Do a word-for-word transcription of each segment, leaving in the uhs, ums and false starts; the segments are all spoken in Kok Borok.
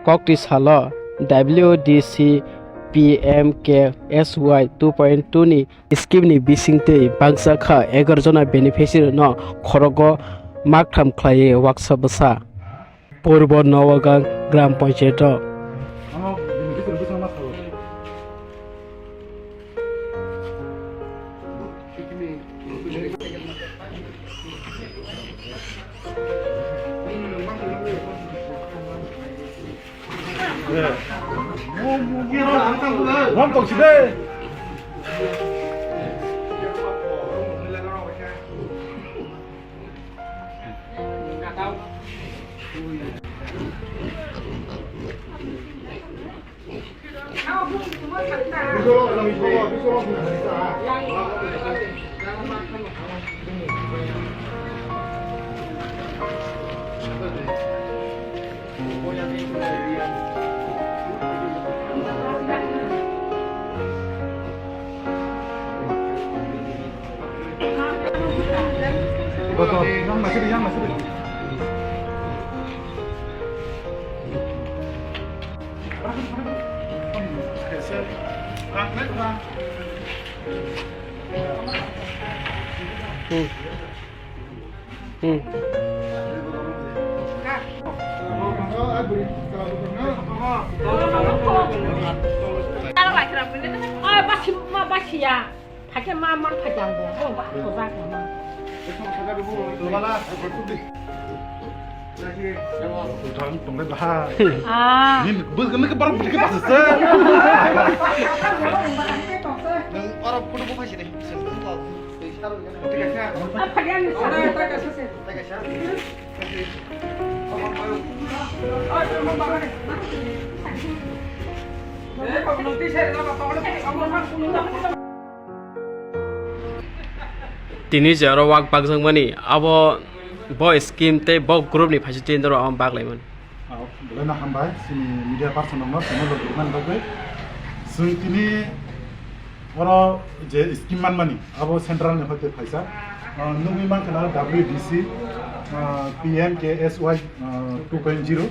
Kokti salo W D C P M K S Y two point two ni scheme ni bisingtwi baksa kha egaroh jona beneficiary no khorogo maktham khlaiwi waksa bwsa Purbo Nogaon Gram Panchayat o. Hmm. Hmm. Oi, basi, ma basi ya. Thakhe ma man thajang bo, bo ba thojak ma. Tong, tong le baha. Ah. Nin bus kene ke baru bus ke pas se. Nang para kudu bo phai sini. Apa dia ni? Tini je oro wak bakjakmani, abo bo scheme tei bo group ni phaising twi norok abo bak laimani. Ah, belai no hambai, chini media person rok no, chini logi man bagwi. Chwng tini oro je scheme manmani, abo central ni hoite phaisa. Ah, nugwi mankha na W D C, ah, P M K S Y, ah, two point zero.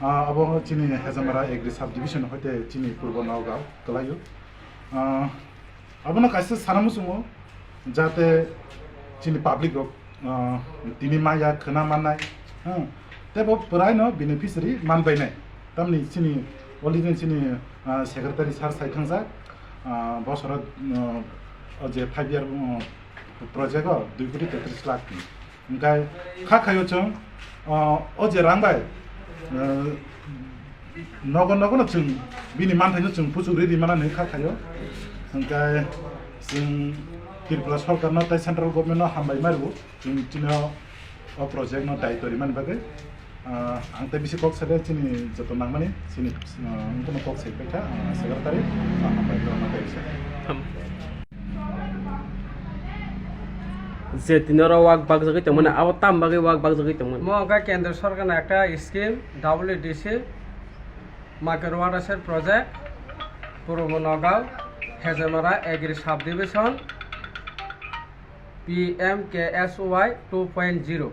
Ah, abo chini Hezamara Agri Subdivision hoite chini Purbo Nagaon kwlaio. Ah, Abono kaisa sana muchungo, jate chini public rok, ah, tini maya khwna mannai, hmm, tei bo bwraino beneficiary man bainai. Tamni chini already chini, ah, secretary sir sai thangjak, ah, bosoro, ah, o je five year, ah, project o dui koti tetris lakh ni. Hwnkhe kha khaio chwng, ah, o je rang bai, ah, nogo nogo no chwng bini manthaino chwng puchuk ri ri mana hinwi kha khaio. Hwnkhe chwng Tripura sorkarno tei central government no hambai ma rwo chwng chini o project no dai tori mani bagwi. Ah, ang tei bisi kok sade chini joto nangmani chini, ah, wngkhe kok sai paikha, ah, secretary, ah, hambai rok no tei se. Je tini oro wak bakjagwi tongmani, abo tam bagwi wak bakjagwi tongmani? Mo wngkha Kendra Sorkarni ekta scheme, W D C, Micro Watershed Project, Purbo Nagaon, Hezamara Agri Subdivision, P M K S Y two point zero.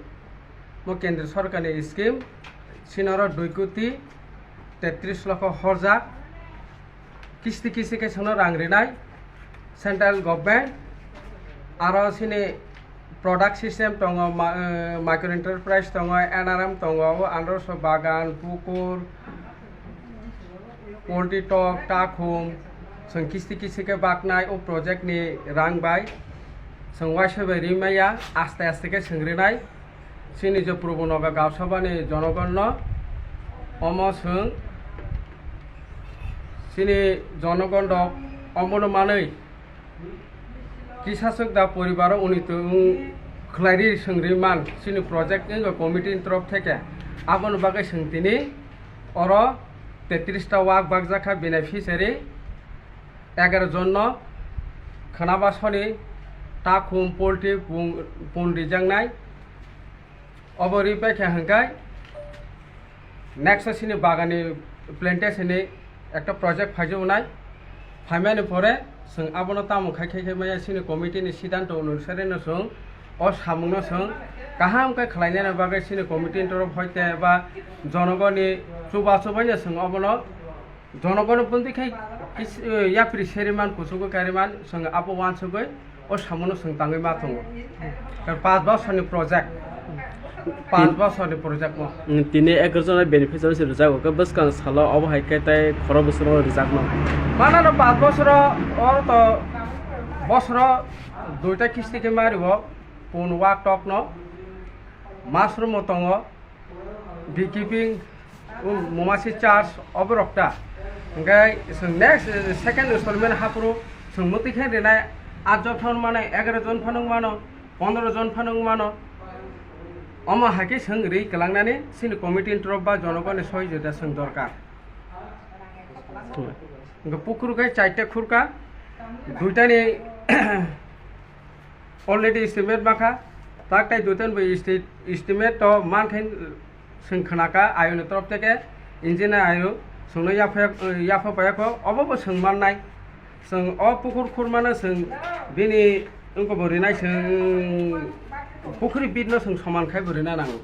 Mo Kendra Sorkarni scheme, sinoro dui koti tetris lokho horjak. Kisti kisti khe chwngno rang rinai central government, aro chini product system tongo, ma-, eh, micro enterprise tongo, N R M tongo, o androso bagan, pukur, poultry tok, takhum, chwng kisti kisti khe baknai o project ni rang bai chwng uaisa bai rimaya, aste aste khe chwng rinai. Chini je Purbo Nagaon Gaon Sabhani jonogonno omo chwng chini jonogon rok omono manwi kisa chwk da poribaro unit wng khlai ri chwng ri man chini project wngkha committee ni torof theke. Aboni bagwi chwng tini oro tetris ta wak bakjak kha beneficiary. Egaroh jon no khwnaba soni takhum poultry pung, pun rijaknai. Obo ripai khe hwnkhe next chini bagani plantation ni ekta project phaijaknai. Phaimani pore chwng abono tamo khai khai khai maya chini committee ni siddhanto onusare no chwng o samung no chwng kaham khe khlainani bagwi chini committee ni torof hoite ba jonogoni chuba chubaino chwng obono jonogoni bundi khai kis-, eh, yapri seriman kuchugo kariman chwng abo uansugwi o samono chwng tangwi ma tongo. Khe panch bosorni project, panch bosorni project mo. Tini egaroh jona beneficiary se rijak, hwnkhe bwskang salo obo hai khe tei khoro bwswrwng rijakno. Manano panch bosoro, oro to bosoro duita kisti khe mario, pun wak tok no, mas room mo tongo, beekeeping, um, mumasi charge, oborok ta. Hingke chwng next, eh, second installment hapro chwng mwtwi khe rinai, at jon phano mano, egaroh jon phano mano, pondro jon phano mano. Omo hai khe chwng ri kwlangnani chini committee ni torof ba jonogoni sohojogita chwng dorkar. Hingke pukhur khe chaita khurka, duitani already estimate makha, tak tai duitan bo esti-, estimate to mankhe chwng khnaka ayoni torof theke engineer ayo chwngno yapha, yapha payakho, obo bo chwng mannai. Chwng o pukhur khurmano chwng bini wngkhe bo rinai, chwng pukhuri bitno chwng soman khai bo rina nango.